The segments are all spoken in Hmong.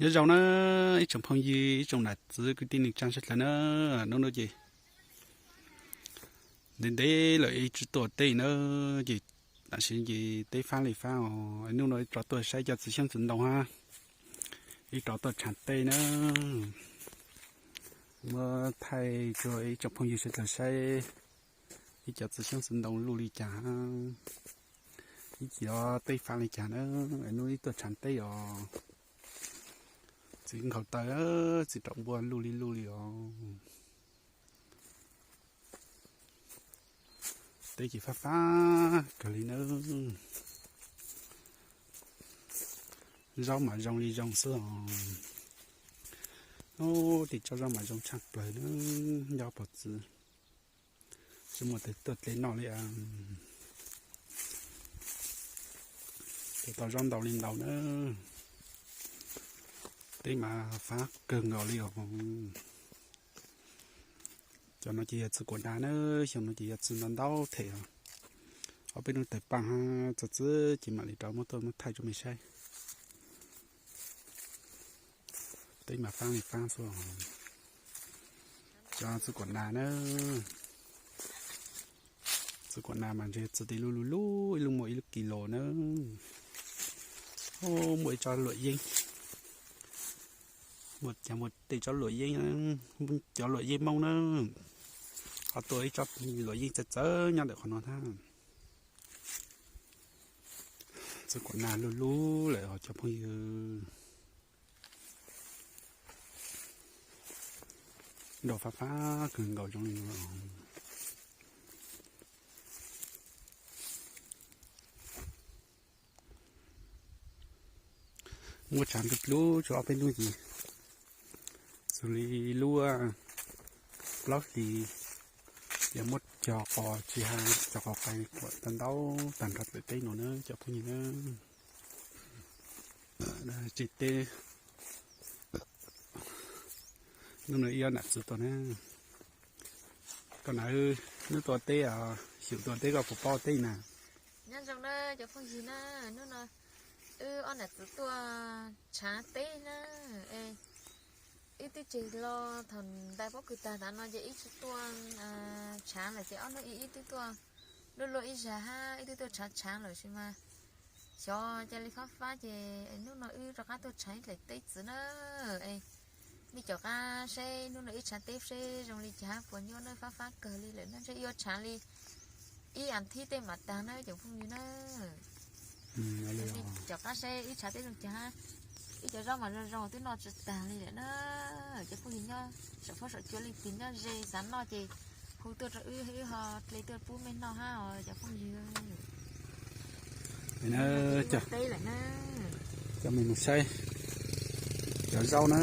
Nyob zoo na ib tsoom phooj ywg, ib tsoom nam txiv kwv tij neej tsaa sawv dlawg na. Nub nub ces ntev ntev lawm ib tsi tuaj teb na, ces tam sim ces teb faab li faab os. Nub no rov tuaj saib cov txiv xyoob txiv ntoo hab, ib rov tuaj tshaav teb na. Muab thaij rua ib tsoom phooj ywg sawv dlawg saib ib cov txiv xyoob txiv ntoo luj li cas, ib cov teb faab li cas na. Nub ib tuaj tshaav teb os, txiv nkhaus taw, txiv rau npua luj li luj li os. Teb ces faab faab kawg li nawb. Zaub mas zoo li zoo xwb os. Ub, tej tsob zaub mas zoo tshaj plawg nawb, nyob pov txwv. Tsi muaj tes tuaj dle noj li. Tes tau zaub ntau li ntau nawb. Teb mas faab kawg nkaus li os. Cov no ces yog txiv kuam nas na, xyoo no ces yog txiv ntau ntau them os. Ob peb hnub tawg paaj hab txog txiv ces mam li rov muab tuaj muab thaij rua mej saib. Teb mas faab li faab xwb. Cov txiv kuam nas na, txiv kuam nas mas ntshe txiv tej lub lub lub, ib lub muaj ib lub kis lus na. Muaj ib tsob luam yeeb, muaj tej tsob luam yeeb, cov luam yeeb Moob na. Ho tuaj ib tsob luam yeeb txawv txawv nyob ntawm qhov no hab. Txiv kuam nas lub lub lawm os cov phooj ywg. Nrau fab fab kawg nkaus zoo li no. Muab tshav nplua pluav tsuas ob peb hnub ces xws li lub plaub hlis, yog muab cog qos tsis has cog qos qais kuam tau ntau tag nrho lawm teb no na cov phooj ywg na. Tsev teb, hnub no ib ob nam txiv tuaj na. Koj nam, hnub tuaj teb, xyum tuaj teb koj puas paub teb na? Nyob zoo na cov phooj ywg na, hnub no wb ob nam txiv tuaj tshav teb na. Wb twb tseg los thaum ntais pob kws tag tav no ces wb tsis tuaj tshav lawm ces ob hnub ib wb twb tuaj luaj luaj ib zag hab wb twb tuaj tshav tshav lawm sis mas xyov ca li fab fab ces hnub no wb rov qab tuaj tshav ib daim teb txwv na. Nej caum qab seb hnub no wb tshav teb seb zoo li cas hab puas nyuaj na, fab fab kawg li lawm na, ntshe yuav tshav li ib as thiv tej mam tag na cov phooj ywg na. Caum qab seb wb tshav teb zoo cas hab. Wb cov zaub mas zoo zoo twb noj tsis tag li lawm na. Cov phooj ywg nyob saum huab saum cua leej twg nyob ze xav noj ces hu tuaj rau wb, wb ho dle tuaj pub mej noj hab os cov phooj ywg. Coj mej mus saib cov zaub na.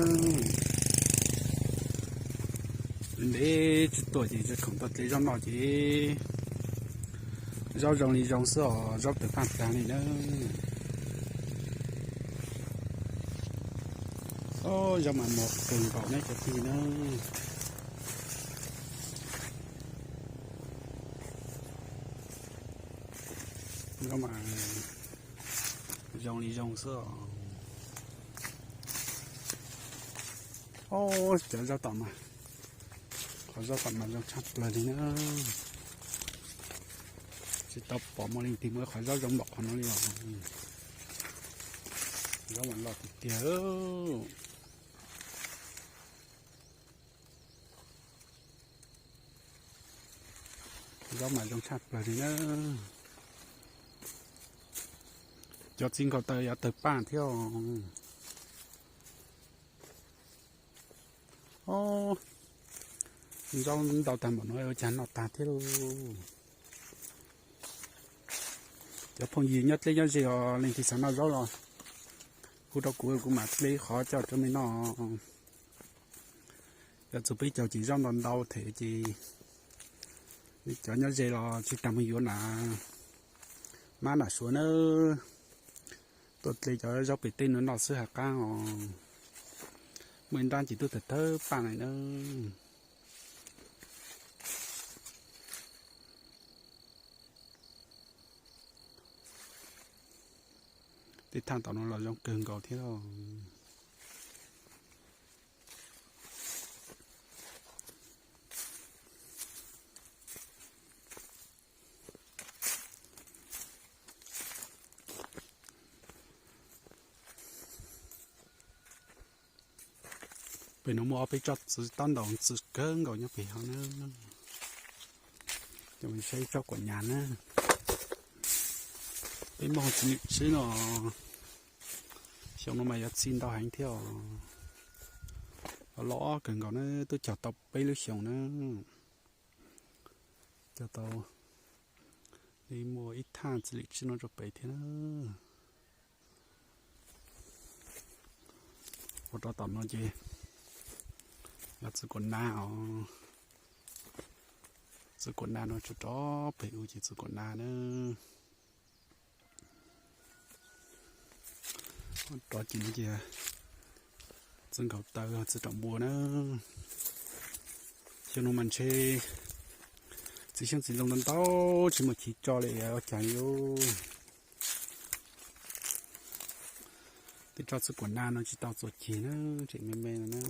Ntev tsis tuaj ces khoom tuaj dle zaub noj ces zaub zoo li zoo xwb os, zaub tawg paaj tag li na. Zaub mas mos kawg nkaus na cov phooj ywg na. Zaub mas zoo li zoo xwb os. Cov zaub tom mas, qhov zaub tom mas zoo tshaj plawg li na. Tsis tau pom muaj leej twg muaj qhov zaub zoo npaum qhov no li os. Zaub mas loj tiag tiag. Zaub mas zoo tshaj plawg li na. Cov txiv nkhaus taw yuav tawg paaj thiab. Zaub ntau tag npaum no ua cas noj tag thiab lauj. Cov phooj ywg nyob dleb nyob ze os, leej twg xav noj zaub los hu rau kuv, kuv mam dle qhov coj rau mej noj. Cov txug peb caug ces zaub ntau ntau them ces cov nyob ze los tsis tas mus yuav na. Mab nam suav nawb, tuaj dle cov zaub pem teb no noj xwb has qab os. Muaj ib nrab ces twb tawg tawg paaj lawm nawb. Tej thaaj tom no los zoo kawg nkaus thiab. Pem no muaj ob peb tsob txiv tab ntaus ntxim kawg nkaus nyob pem hov na. Coj mus saib tsob kuam nas na. Peb muaj txiv lwm tsib no, xyoo no mas yuav txi ntau heev thiab os. Los kawg nkaus na, twb cog tau peb lub xyoos na. Cog tau li muaj ib thaj txiv lwm tsib no rau pem thiab na. Ua rau tom no ces yog txiv kuam nas os. Txiv kuam nas no tso rov pem u ces txiv kuam nas na. Rov ces no ces txiv nkhaus taw, txiv raum npua na. Xyoo no mas ntshe txiv xyoob txiv ntoo ntau ntau tsis muaj chiv tso li ua cas li. Tej tsob txiv kuam nas no tsis tau txuas ceg na, tseem me me no na.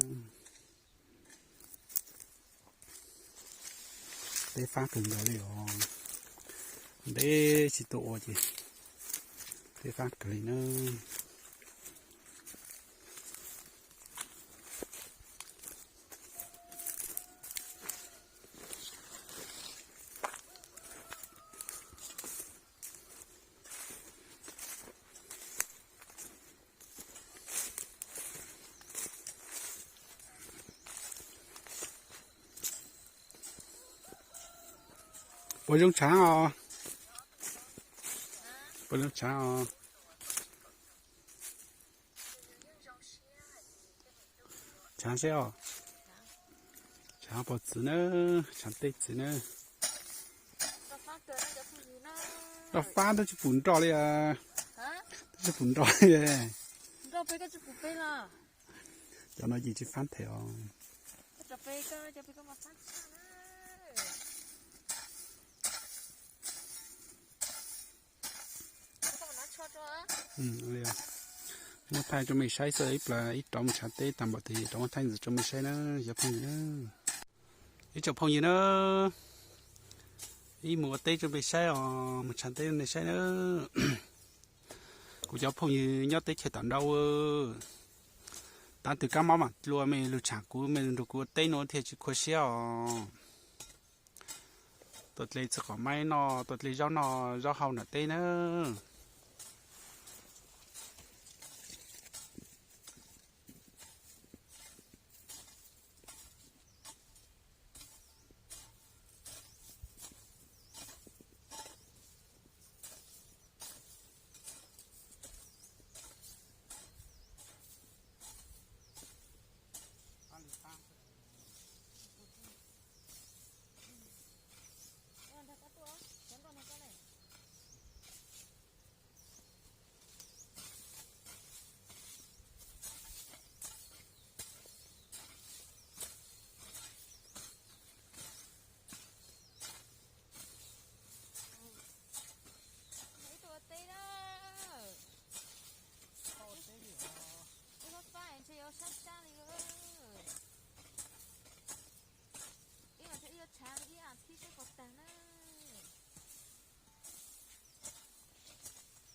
Teb fab kawg nkaus li os. Ntev tsis tuaj ua ces teb fab kawg li na. Puas zoo tshav os? Puas zoo tshav os? Tshav seb os. Tshav pom txiv na, tshav teb txiv na. Roj fab twb tsis pum nroj li, twb tsis pum nroj li. Cov no ces tsis fab them os. Muab thaij rau mej saib xwb, ib plag ib rov mus tshav teb tag npaum twg rov muab thaij ntxiv rau mej saib na, cov phooj ywg na. Ib tsoom phooj ywg na, ib mus ua teb rau mej saib os, mus tshav teb rau mej saib na. Kuv cov phooj ywg nyob teb chaws tom nrau, tav twg kab mob mam dua mej lug tsham kuv, mej lug nrug kuv ua teb no thiaj tsis khuv siab os. Tuaj dle txiv qos maib noj, tuaj dle zaub noj, zaub hau nram teb na. Ib tug ua teb na. Ib lub fab ntshe yuav sab sab li. Ib mas ib yuav tshav li ib as thiv seb puas tag na.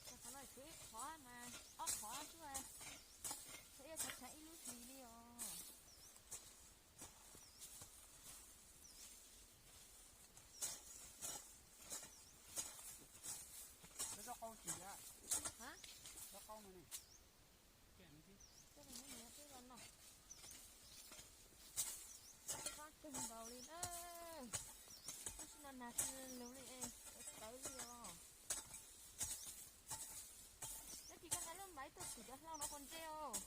Qhov no tshuav ib qhov mas ob qhov xwb, ib yuav tshav tshav ib lub hlis li os. Fab kawg nkaus li na. Tab sis no nag tsis lug li es tawv li os. Nyob kis koj nqa lub maiv tuaj xwm cov hlau no puas ntse os?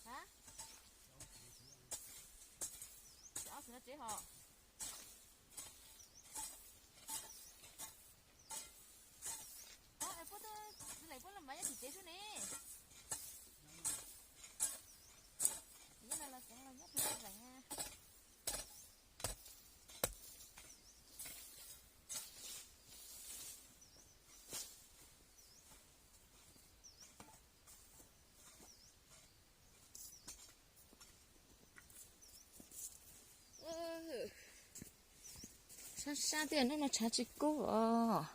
Ha? Cov ob xwm no tsev hos. Puab, puab lub maiv nyob tim tsev xwb ne. Nyob no los tseev los nyob pem zeem. Sab sab thiab, hnub no tshav tsis kub os.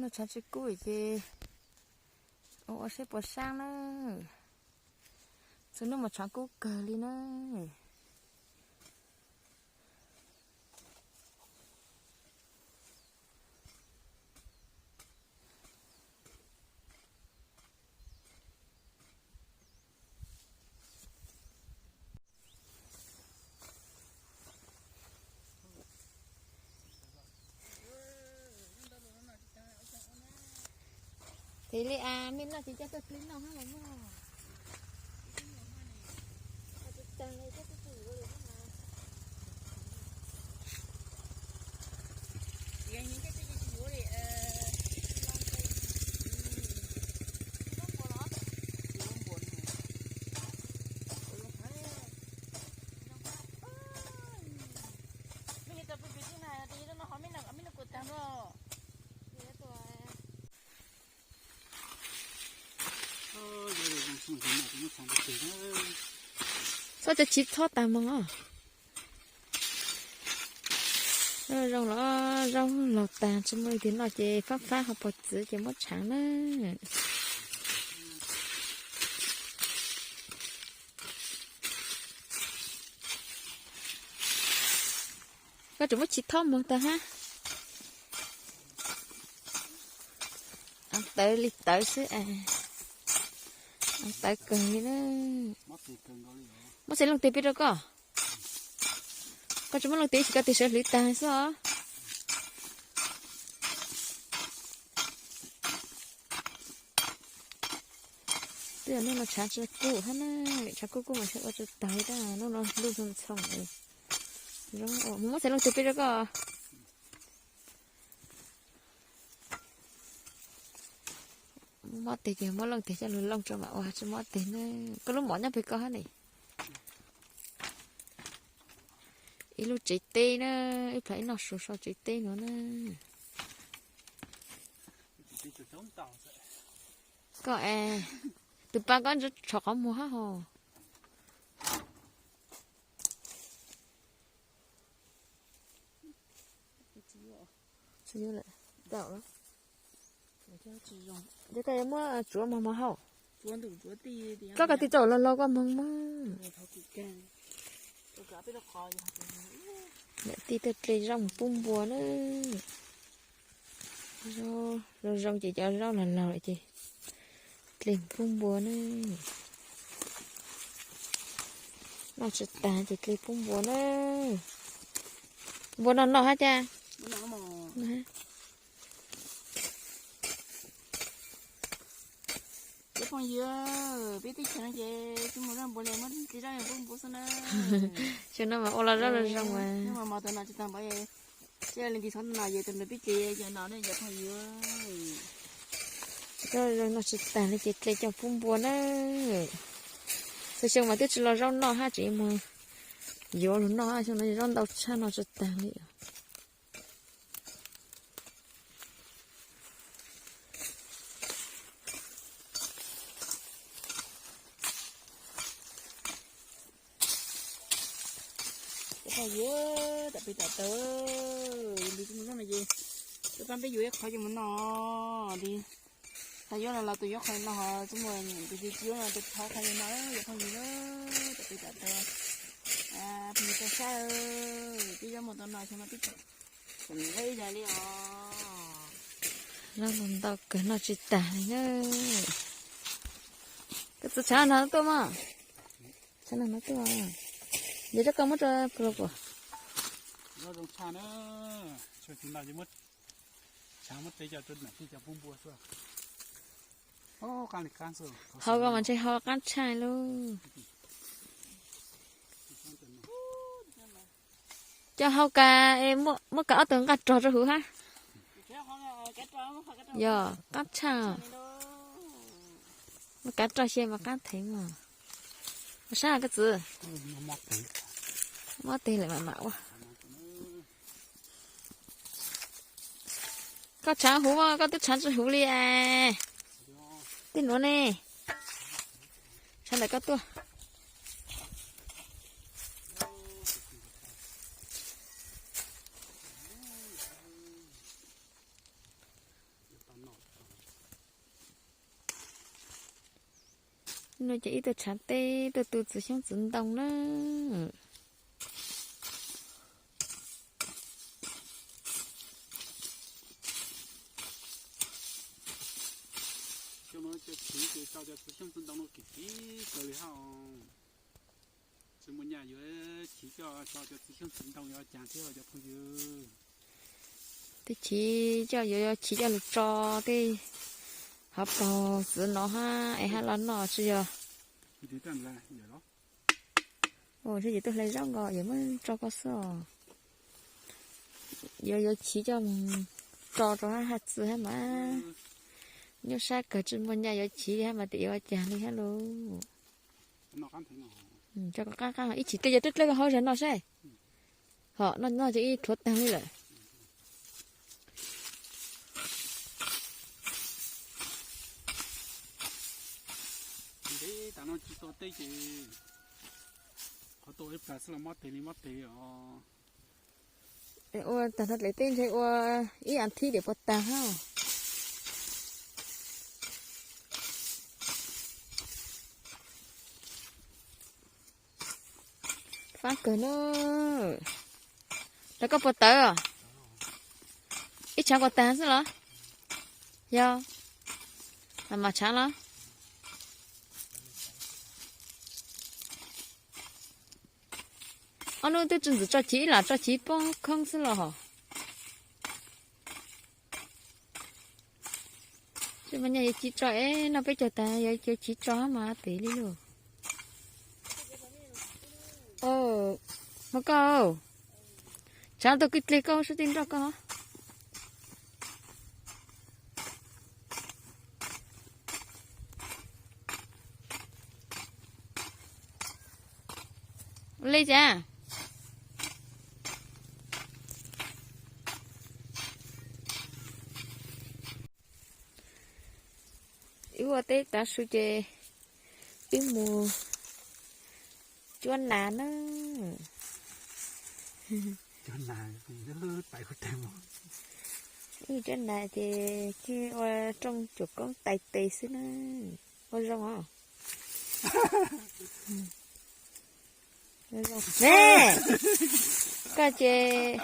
Noj tshav tsis kub ces ua ua seb puas sab na. Txhua hnub mas tshav kub kawg li na. Thiaj li a, me noj ces coj tuaj plig noj hab los mog. Txhob cov chiv txhob tas moog os. Zoo los zaub laug tag tsis muaj leej twg noj ces fab fab ho pos txwv ces muab tshaav na. Koj tseem muab chiv txhob moog tag hab. Tawv li tawv xwb, tawv kawg li na. Muab txhais looj twg pib rau koj? Koj tsis muab looj twg, ib sim koj tig sawv hlwv tag xwb os. Twb yog hnub no tshav tsis kub hab na, tshav kub kub mas ntshe ua tsis tag li tab hnub no ntuj ntxhoo ntxhoo. Zoo, muab txhais looj twg pib rau koj? Muab teg ces muab looj teg coj lug looj rau mam ua, tsis muab teg na. Koj lub mom nyob pem koj hab ne. Ib lub tsev teb na, ib plhaw ib noj su so tsev teb nuav na. Koj es, tus pa koj ntsib tshov qhov muag hab hos. Koj yuav muab tsuav mog mog hauj. Koj kav tis tso los los koj moog mog. Niam tij tuaj dle zaub mus pub npua na. Zoo zoo ces cov zaub los laug lawm ces dle mus pub npua na. Noj tsis tag ces dle pub npua na. Npua noj noj hab cas. Cov phooj ywg, peb teb chaws no ces tsis muaj zaub npua li, muab dle zaub pub npua xwb na. Xyoo no mas ua los zaub los zoo mas. Hnub no tau noj tsis tag npaum, seb le nti txhob no ces tau nrog peb dle cov no ne cov phooj ywg. Zaub zoo noj tsis tag li ces dle coj pub npua na. Txhua xyoo mas twb tsis los zaub noj hab tseem mus yuav lug noj hab, xyoo no zaub ntau tshaj noj tsis tag li. Cov phooj ywg, tam pem tam tawv, yog li tsis muaj zaub no ces tuaj pab peb yuav ib qho coj mus noj li. Thaum yuav no los tus yuav qhov no ho tsis muaj, tus tsis yuav no tus thov qhov no, cov phooj ywg, tam pem tam tawv. Phooj ywg tau saib, peb yuav mus tau no xyoo no peb tseem ib zag li os. Zaub ntau kawg noj tsis tag li na. Koj txiv, tshav no tuaj mog. Tshav no tuaj. Yog rau koj muab rau puas los puas? Zaub zoo tshaj na. Tshav muab dle coj rau niam tij coj pub npua xwb. Hau koj mas ntshe hau qaab tshaj lauj. Coj hau kas, muab kas ob tug nqaj rog rau huv hab. Yog qaab tshaj. Muab kav roj xyaw mas qaab theev mog. Ua saib koj txiv. Muab teg lawm mam mam ua. Koj tshaav huv, koj twb tshaav tsis huv li. Tej nuav ne, tshaav ntawm koj tuaj. No ces ib tug tshav teb tuaj tu txiv xyoob txiv ntoo na. Cov no cov chiv ces tso cov txiv xyoob txiv ntoo no kim kim kawg li hab. Tsis muaj nyaj yuav chiv coj tso cov txiv xyoob txiv ntoo yuav cas thiab cov phooj ywg. Tej chiv coj yuav chiv coj lug tso tej hauv paus txwv no hab es hab los noj tsis yog. Ua tsis yog tuaj hlais zaub nkaus yog muab tso koj xwb os. Yuav yuav chiv coj mus tso rau hab haj txwv hab mas nyuaj sab kawg tsis muaj nyaj yuav chiv li hab mas tes yuav ua cas li hab lauj. Tso koj qaab qaab ib chim tej yog dleb dleb koj hauv zag no saib. Ho noj noj ces ib rhuav taag li lawm. Ntev tas no tsis tso teb ces qhov tau ib plag xwb los mob teg li mob teg li os. Ua tag nrho dlaim teb ntshe ua ib as thiv diam puas tag hab. Faab kawg na. Tau koj puas tawv? Ib tshaav puas tag xwb los? Yog, mas tshaav los? Ob hnub twb tsis ntxim tso chiv ib lam tso chiv poob khoob xwb los hos. Tsis mas nyaj yuav chiv tso es noj peb caug tas yuav chiv tso hab mas tes li lauj. Hmo koj, tshaav tau kwj dleg koj sab tej nroj koj. Ua li cas? Wb ua teb tav su ces wb mus cuab nas na. Wb cuab nas ces ua rooj cuam koob tais tes xwb na. Ua zoo os. Ne, koj ces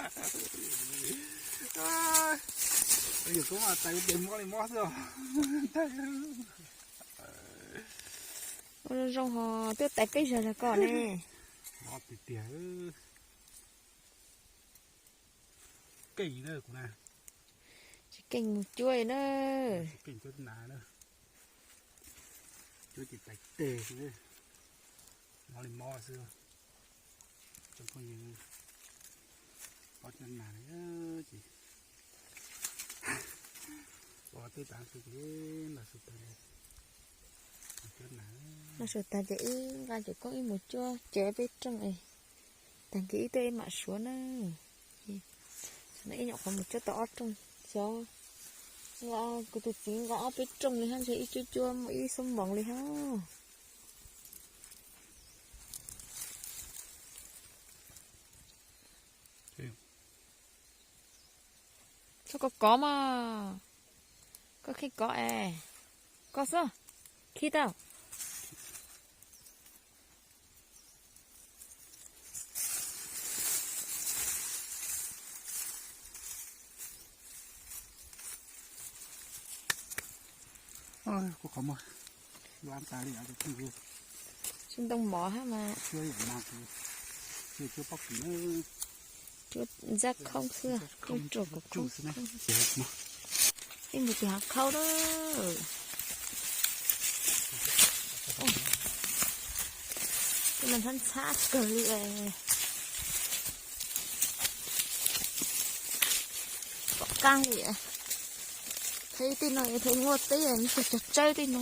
ua zoo zoo ho twb tais peb zag zag koj ne. Tiag tiag. Keej na kuv na. Tsis keej mus cuab na. Keej cuab nas na. Cuab ces tais teg xwb, mob li mob xwb. Tsoom phooj ywg, pab cuab nas ces ua teb tav su ces noj su tag, cuab nas. Noj su tag ces ib nqa cuam koob ib mus cuab ces peb rooj es tag kis ib tuaj ib mam suav na. Ib nyuam qhuav mus cuab tau ob rooj, xyov, kuv tus txiv nqa ob peb rooj li hab ntshe ib cuab cuab muaj ib xuab moos li hab. Txhob kov kov mog, koj khib kov es, koj xwb khib tau. Kuv qhov muag lab tas li os cov phooj ywg. Tsis ntoo mov hab mas. Cuab yam no kuv cuab pob kws na. Cuab ntsab khoob xwb, cuab ruam kuv khoob xwb. Ib mus tis hav khaub lawm. Tus no ntxhab ntxhab kawg li. Pom qab li. Thaum tej no thaum muaj teb cog cog tsawb tej no.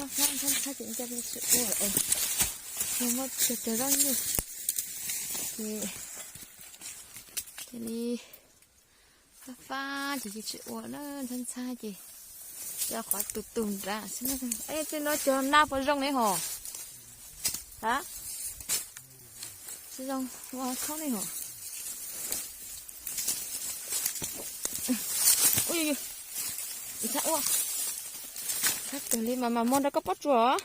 Ntxhab ntxhab ntxhab ces cas li tsis ua, yog muab cog cog zaub nyuj ces cia li fab fab ces yeej tsis ua na, ntxhab ntxhab ces cov qhov tus tus nrad xwb na. Tej no cog nab puas zoo ne hos? A, tsis zoo ua khaub ne hos. Ua, ntxhab ua. Kawg li mas mam muag nrog koj pob tsuas.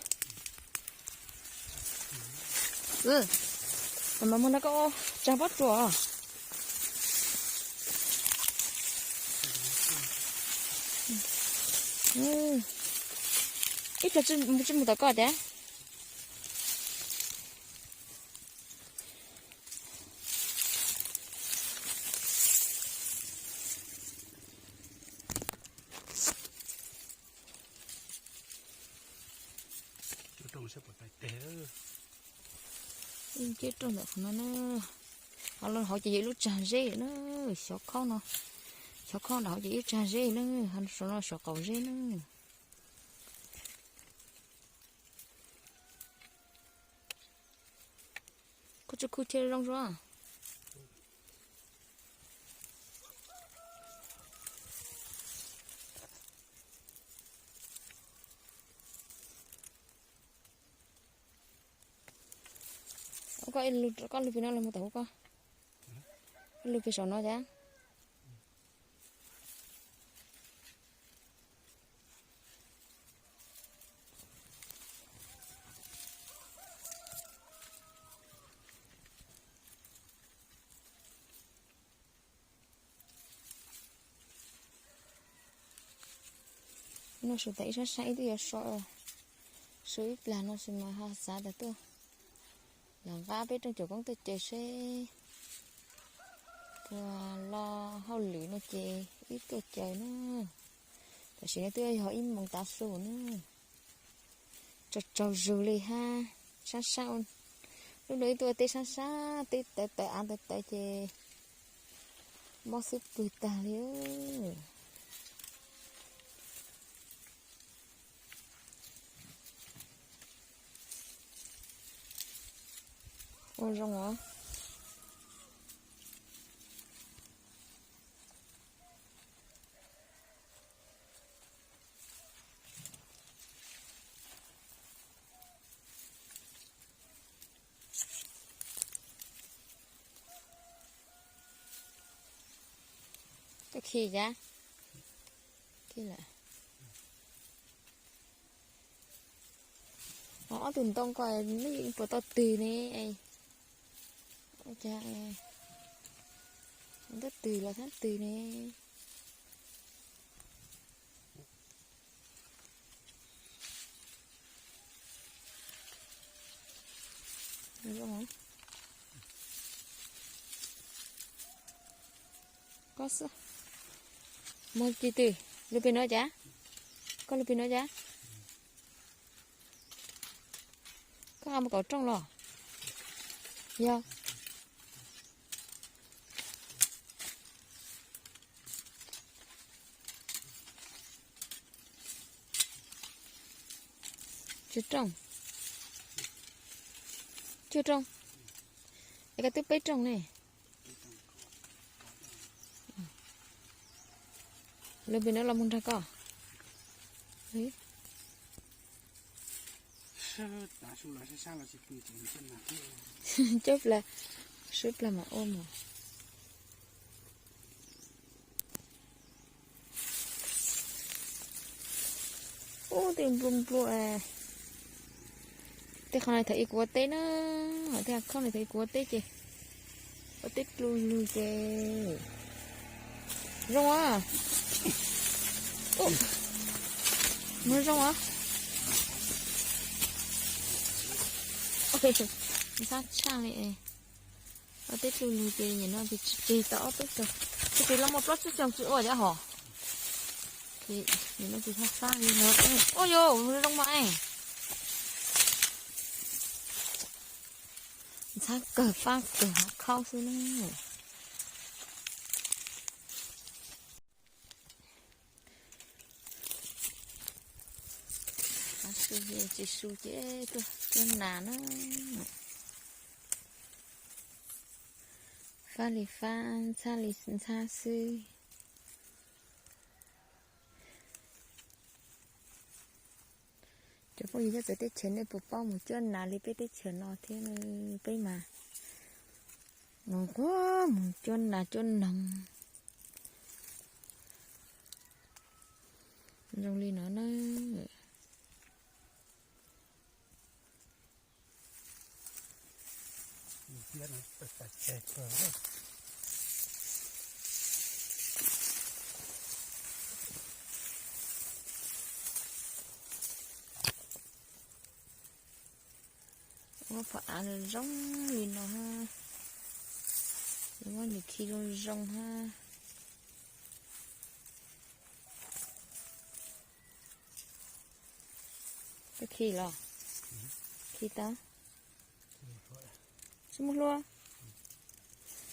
Mam mam muag nrog koj tsa pob tsuas. Ib pliag tsis mus tom koj tiag. Ib nceb rau ntawm qhov no na. Ho hauv ces yog ib lub tsag zeb na. Xyov khaub no, xyov khaub nram hauv ces ib tsag zeb na. Ho saum no xyov qaum zeb na. Koj tsis khu thiaj zoo zoo. Koj lug pem no los mus tom koj, lug pem saum no thiab. No sawv tas ib sab sab ib tug yuav so, so ib plag no xwb mas ho xav tas tuaj los nqa peb rooj caum koob tuaj caws seb puas lo hauj lwm no ces wb tuaj caws na. Tam sim no twb yog ib moos tav su na. Tsaug tsaug zug li hab, sab sab, lub no ib tuaj teb sab sab, teb tawv tawv av tawv tawv ces mob xub pwg tag li. Ua zoo os. Koj khi cas? Khi lawm. Ob tug ntoo ko nej puas tau twg ne? Ua cas twb twg los thab twg ne? Koj xwb. Muag ci twg? Lug pem no cas? Koj lug pem no cas? Koj nqa mus kaum rooj los? Yog. Tsawg rooj? Cuaj rooj. Es koj twb peb rooj ne. Lug pem no los mus nrog koj. Cov plag, sib plag mas ua mas. Ub, tej nplua nplua. Tej qhov no thaum ub kuv ua teb na, tej qhov no thaum ub kuv ua teb ces, ua teb dlu lug ces zoo os. Muag zoo os. Ntxhab tshaj li. Ua teb dlu lug ces nim no ces tsis tseg tau ob peb tug. Tsis tseg los muaj plaub tsib xyoos tsis ua thiab hos. Nim no ces fab fab li no. Ua yus zoo mas. Ntxhab kawg fab kawg hov khaub xwb na. Su tsis su ces tuaj cuab nas na. Fab li fab, ntxhab li ntxhab xwb. Cov phooj ywg nyob txawv teb chaws, nej puas paub mus cuab nas li peb teb chaws no thiab? Peb mas mus quaj mus cuab nas cuab noog zoo li no na. Muab phom av zoo zoo li no ha. Muab nws khi zoo zoo ha. Koj khi los? Khi tau. Tsis muaj hlua.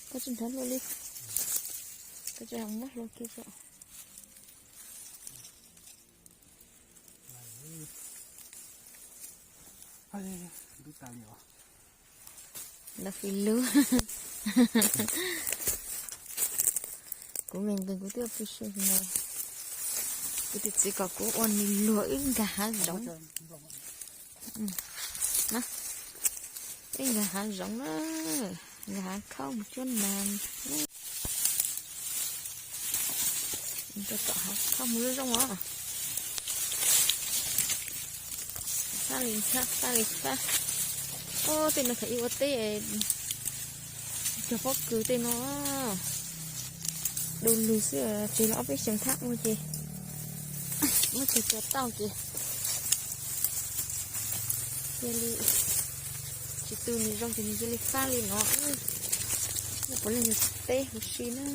Koj tsis nrhiav hlua li. Koj tsis muab hlua khi tso. Lawv fij lub. Kuv me nqis kuv twb pw seb no. Kuv tus txiv kom kuv ua nws luag wb nkag hav zoov. Wb nkag hav zoov na. Nkag hav khaub mus cuab nas. Rau tom hav khaub mus zoo zoo os. Fab li fab, fab li fab. Ob, tej no thaum ub ua teb cog pob kws tej no. Du lug xwb, tseg los ob peb xyoos thab ua ces muab cog cog tau ces cia li tsis tu nws zoo ces nws cia li fab li no. Nyob puav leej yog teb huv si na.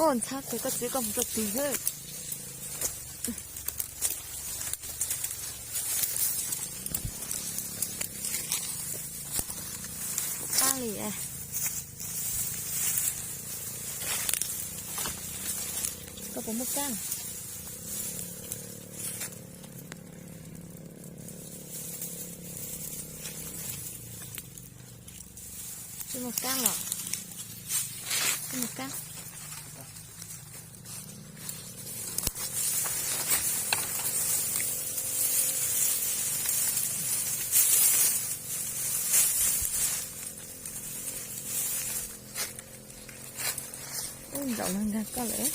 Ob, ntxhab kawg, koj txiv koj mus rau twg lawm? Qab li. Koj puas muaj kab? Tsis muaj kab los? Tsis muaj kab. Ub, zaum no nkag koj lawm.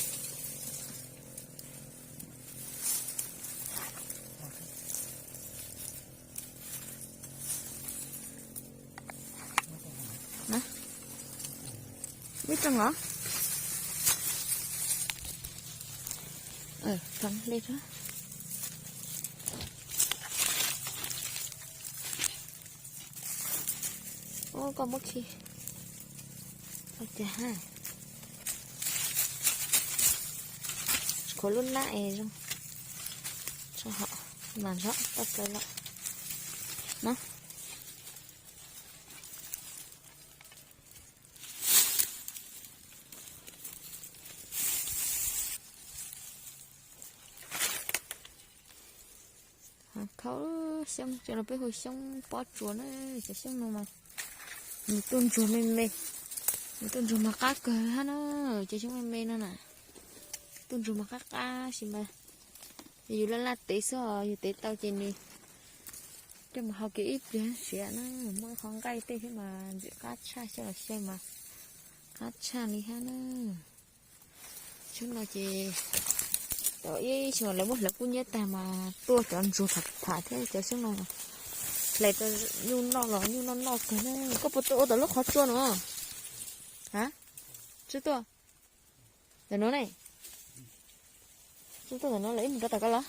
Ib rooj los? Thov hle rau. Ub, koj muab khi. Ua cas ha? Khuav lub nab es zoo. Tso hov, mas zov tau plaws lawm na. Hav khaub xyoob, cov no peb hu xyoob pob tsuas na, cov xyoob no mas nws tuaj ntsuag me me, nws tuaj ntsuag mas qab kawg hab na, cov xyoob me me no na, tuaj ntsuag mas qab qab sis mas yus laj laj tev xwb os, yus tev tau ces nws coj mus hau kiag ib pliag siav na, muab qhov nqaij tej thiab mas ntxim qab tshaj, xyaw los xyaw mas qab tshaj li hab na. Xyoob no ces tau ib xyoo lawv muab hlawv kub nyiab tag mas tuaj cov ntsuag tham tham thiab cov xyoob no. Hlais tau nyuj noj los nyuj noj noj kawg na. Koj puas tuaj ua tom lub qhov tsua no? Ha? Tsis tuaj. Ntawm no ne. Tsis tuaj ntawm no lawm, ib mus rau tom koj los.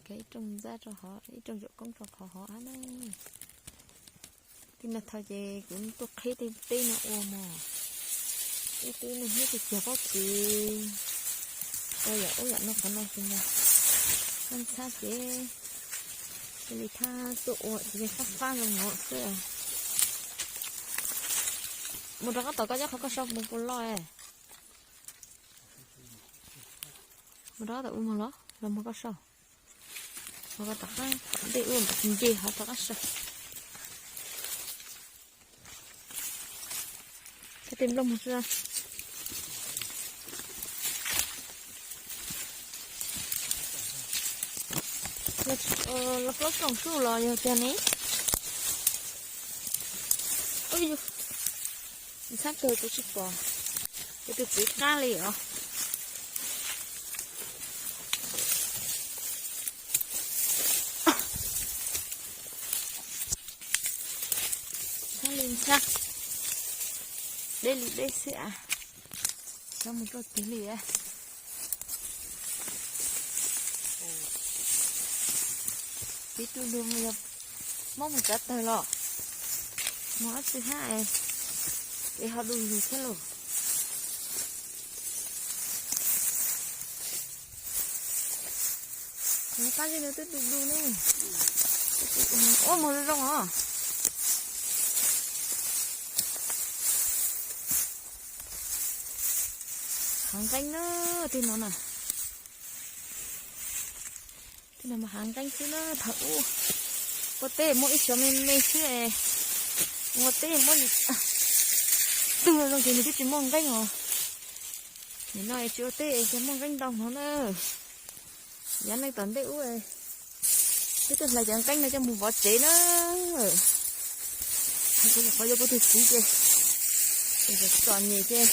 Ib rooj ntxab rau hov, ib rooj zaum koob rau qhov hov hab na. Tej no thaum ces kuv tuaj qhib tej teb no ua mog. Ib teb no hnub twg cog pob kws ua yam ub yam no qhov no ces ntxhab ntxhab ces cia li thab tuaj ua ces fab fab zoo no xwb. Mus rov qab tom koj nyob qhov koj sau mus puas loj. Mus rov qab tom ub mog los los mus koj sau. Ho koj tom qab ntej ub mam nce ho rov qab sau. Koj tej nplooj mus tso. Los plaub tsoom suj los yog tiag ne. Ub, txhab kawg kuv tsis pom. Kuv tus txiv qab li os. Txhab li txhab. Deb li deb xwb as. Txhob mus rau twg li. Tib tug lug mus yog Hmoob mus tsav tawg los mus ob txwg hab es ho du lug thiab lauj. Qab zej no twb du du ne. Ua muag zoo zoo os. Hav nqeeb na, tej no na. Tej no mas hav nqeeb xwb na, thaum ub ua teb muaj ib xyov me me xwb, ua teb muab tug zoo ces nws twb tsis muaj nqeeb os. Nim no es tsis ua teb es muaj nqeeb ntau no na. Yav neej tom ntej ub, peb tuaj hlais cov nqeeb no coj mus vov tsev na. Qhov yuav kuv tus txiv ces txom nyem ces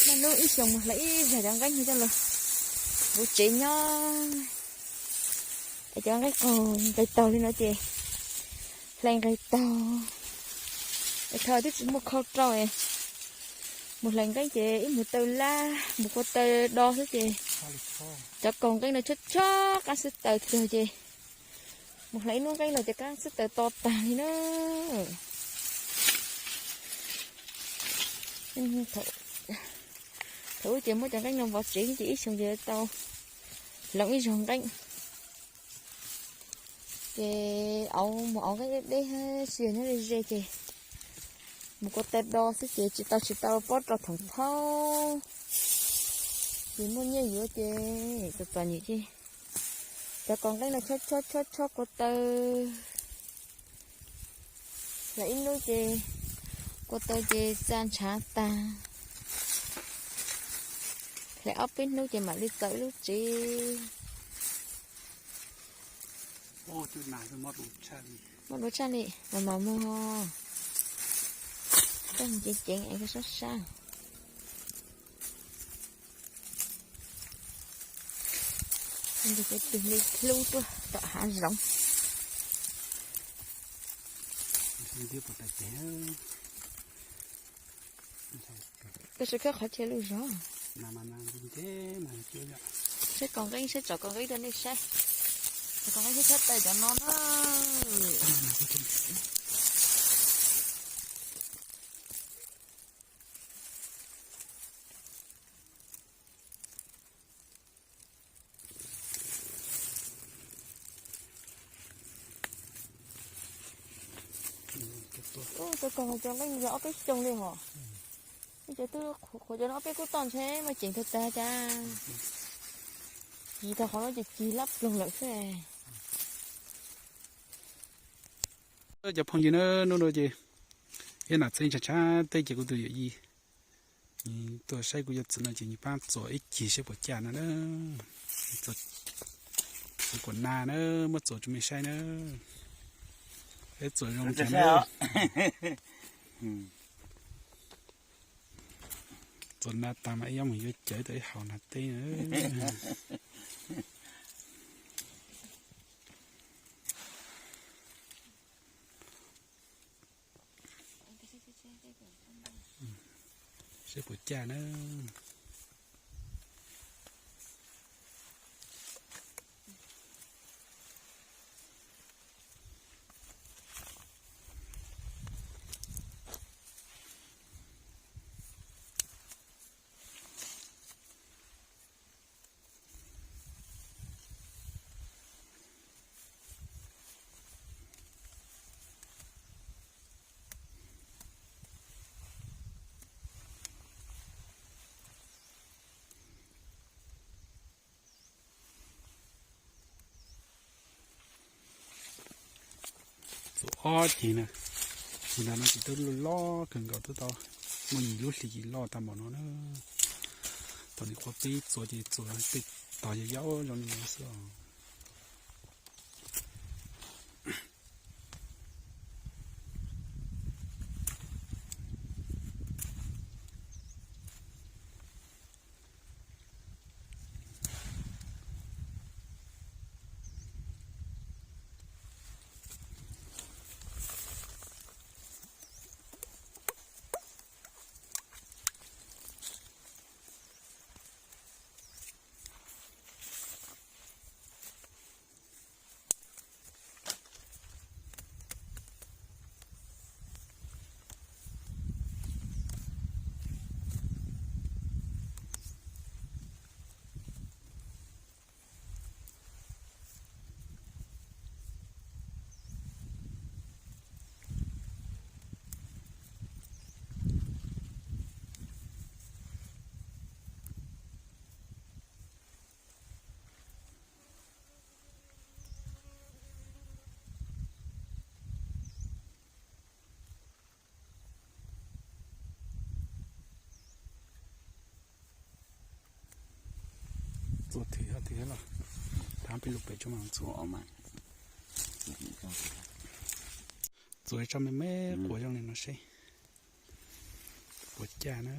niaj hnub ib xyoos mus hlais ib zag cov nqeeb no coj los vov tsev nyob. Es cov nqeeb qaug nqis taug li no ces hlais nqis taug. Es thaum twb tsis muaj khau rau, mus hlais nqeeb ces ib mus taw laj mus kua taw do xwb ces cov kaus nqeeb no chob chob qab xwb taws tuag ces mus hlais ib hnub nqeeb los ces qab xwb taws to tag li na. Thaum ub ces muab cov nqeeb no vov tsev ces ib xyoos ces tau hloov ib zag nqeeb. Ces auv mus auv nqeeb deb deb, tsis yog nyob ze ze ces mus kua taw do xwb ces tsis tau tsis tau pob rau thoom thaub. Ces muaj nyiaj yuav ces txom txom nyem ces cov kaus nqeeb no chob chob chob chob kua taw. Hlais ib hnub ces kua taw ces txa ntshav tag. Hlais ob peb hnub ces mam li txaus ib lub tsev. Muaj duav tshaj li, mas mam mus, koj mus ceev ceev es koj sab sab. Ntug peb tus me hlub tuaj tom hav zoov. Koj saib koj qhov chaw lub zog. Saib kaus nqeeb, saib tsom kaus nqeeb rau nej saib. Kaus nqeeb saib tshab tawm cov no na. Ub, tau koog cov nqeeb yog ob peb xyoo li hos. Ub, cov twb qhuav cov no ob peb kub toj ntshe mas ceem tag tag cas. Kis tau qhov no ces kis lab ploog lawm xwb. Cov phooj ywg na, hnub no ces ib nam txiv tshav tshav teb ces kuv tus yawm yij tuaj saib kuv cov txiv no ces nws pab txuas ib cig saib puas caj no na. Txiv kuam na na, muab txuas rau mej saib na. Peb txuas zoo tag na. Txuas na tag mas ib ob mus yuav cawv tau ib hauv nas teb na. Saib puas caj na. Txuas ob ceg na, ceg ntawd no ces twb loj loj kawg nkaus, twb tau muaj yim lub hlis ces loj tag npaum no na. Thaum nws qhuav pib txuas ces txuas tej tog yau yau zoo li no xwb os. Txuas thwm ho twg los, thab peb lub pem tso mas txuas. Txuas tso me me quas zoo li no seb puas caj na.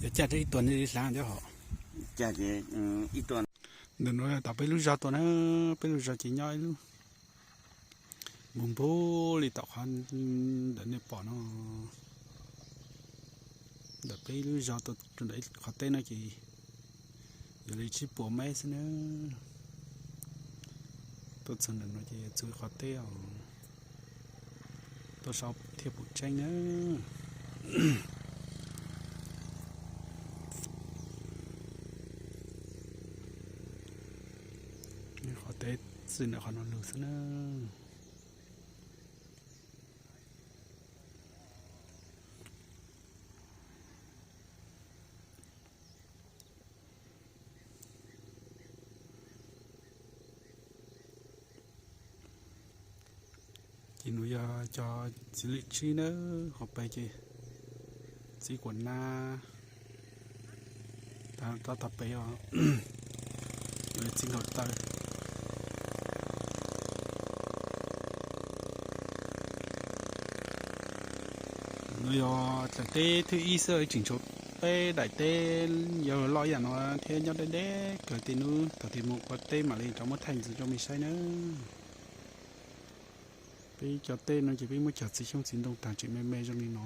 Yuav caj ib tuas ne li hlav thiab hos. Ntawm no tom peb lub zos tuaj na, peb lub zos ces nyob ib lub npug npug li tom qhov ntawm nej pom no. Ntawm peb lub zos tuaj rau ntawm ib qhov teb no ces yog li tsib puas mev xwb na. Tuaj txog ntawm no ces txog qhov teb os, tuaj saib thiaj pom tseeb na. Qhov teb txij ntawm qhov no lug xwb na. Ces nws yog cov txiv lwm tsib na, qhov pem ces txiv kuam na, rov tog pem os, nws txiv nkaum taw. Nws yog daim teb thwj ib xwb, tseem tshuav peb daim teb yog loj ib yam no thiab nyob deb deb kawg. Tej hnub thaum twg mus ua teb mam li rov muab thaij ntxiv rau mej saib nawb. Peb cov teb no ces peb muab cog txiv xyoob txiv ntoo tag tseem me me zoo li no.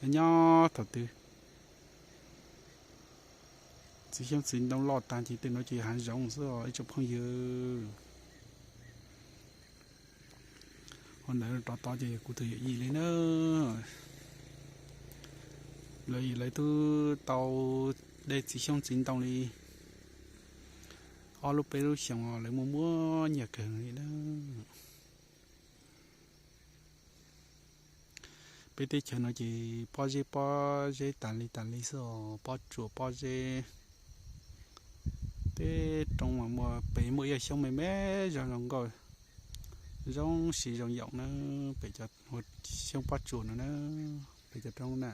Nyob nyob thaum twg txiv xyoob txiv ntoo loj tag ces tej no ces hav zoov xwb os ib tsoom phooj ywg. Ho ntawd rov tod ces kuv tus yawm yij li na. Lawv, lawv twb tau de txiv xyoob txiv ntoo li ob lub peb lub xyoo, lawv muaj muaj nyiaj kawg li na. Peb teb chaws no ces pob zeb pob zeb tas li tas li xwb os, pob tsuas pob zeb. Tej roob mas muaj, pem muaj ib yam xyoob me me zoo zoo nkauj, zoo siv zoo yaum na, pem cov xyoob pob tsuas no na, pem cov roob na.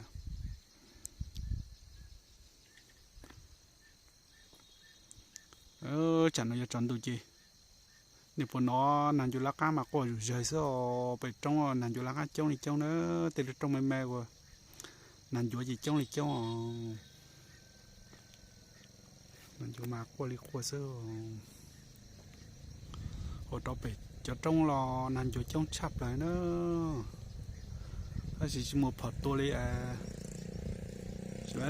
Tsam no yuav tsaus ntuj ces nej puas hnov nag ncua lab qab mas quaj zuj zus xwb os. Pem roob nag ncua lab qab coob li coob na, tej lub roob me me uas nag ncua ces coob li coob os. Nag ncua mas quaj li quaj xwb. Ua rau pem cov roob los nag ncua coob tshaj plaws na. Tab sis tsis muaj phom tua li,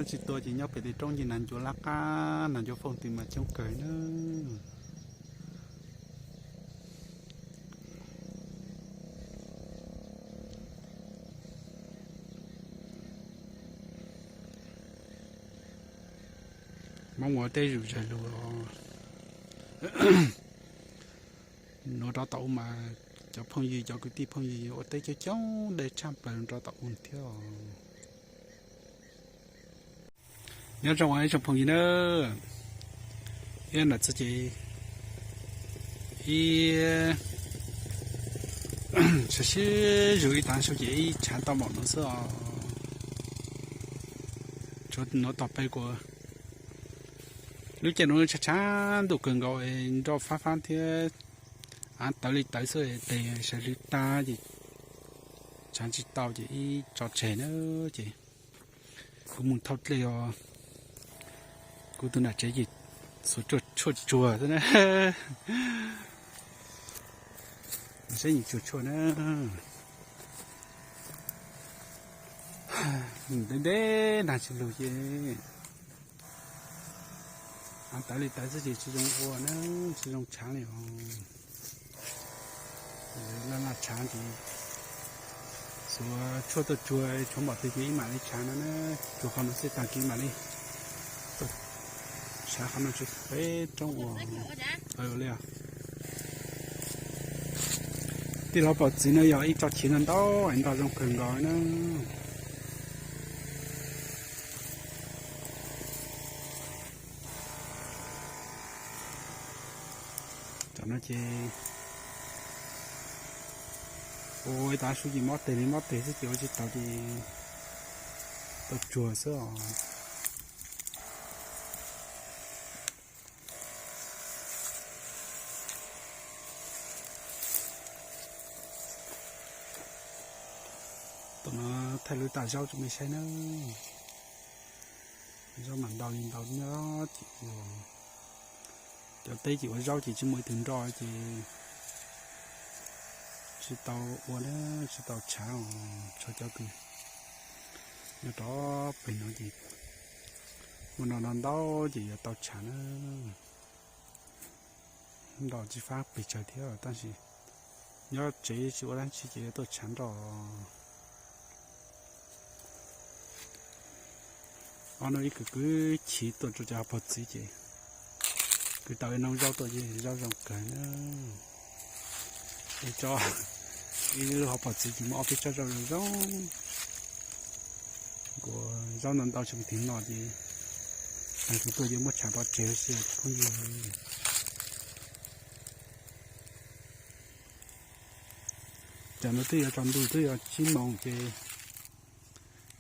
tsis tua ces nyob pem tej roob ces nag ncua lab qab, nag ncua foob tis mas coob kawg na. Hmoob ua teb zuj zus lug os. Nuav rov tau ua mas cov phooj ywg, cov kwv tij phooj ywg ua teb coob coob dej tshaj plaws rov tau ua thiab. Nyob zoo ib tsoom phooj ywg nawb, ib ntawm txoj ces ib sawv sib zug ib tav su ces ib tshav tau npaum no xwb os. Tshuav nuav tog peb kuas lub caij nuav tshav tshav ntuj kawg nkaus, nroj fab fab thiab, av tawv li tawv xwb, tes sawv hlwv tag ces tshav tsis tau ces ib tso tseg na. Ces kuv mus thauj dlej os, kuv tus nam tsev ces xuas tshuaj tsuag xwb na. Peb nyuam tsuag tshuaj na, ntev ntev nag tsis lug ces tawv li tawv xwb ces tsis zoo ua na, tsis zoo tshav li os. Laj laj tshav ces xuas tshuaj tuaj tsuag tshuav npaum twg ces ib mam li tshav no na, tsuag qhov no xwb tag kis mam li tshav qhov no tsuas peb roob ua li. Tij laug Pom Txwv no yog ib tsob chiv no ntau, nroj zoo kawg nkaus na. Tam no ces ua ib tag su ces mob tes li mob tes xwb ces ua tsis tau ces tau tsuag xwb os. Tam no thaij lub tas zaub rau mej saib na. Zaub mas ntau li ntau nyob ces ua cov teb ces ua zaub ces tsis muaj ib tug nroj ces tsis tau ua na, tsis tau tshav os. Tshuav cov kws nyob rov pem no ces muaj no no ntau ces yuav tau tshav na. Nroj tsis fab pes tsawg thiab tab sis nyob tsev tsis ua dab tsi ces yuav tuaj tshav nroj. Ob hnub ib kws kwv chiv tuaj rau cov Pog Txwv ces kwv tau ib noob zaub tuaj ces zaub zoo kawg na. Ib tsob, ib lub hauv Pog Txwv ces muaj ob peb tsob zaub zoo zoo. Kuv zaub ntau ntau tsis kwv twg noj ces tag kis tuaj ces muab tshav pov tseg xwb os phooj ywg. Tam no twb yuav tsaus ntuj twb yuav tsib moos ces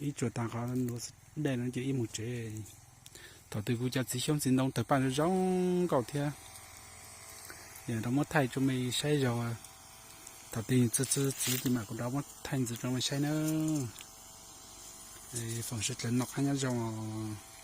ib tsuas tag qhov nuv dej no ces ib mus tsev. Thaum twg kuv cov txiv xyoob txiv ntoo tawg paj zoo zoo nkauj thiab, yog rov muab thaij rau mej saib zog. Thaum twg txwv txwv txiv ces mam kuv rov muab thaij ntxiv rau mej saib nawb. Foom sawv dlawg noj qab nyob zoo os.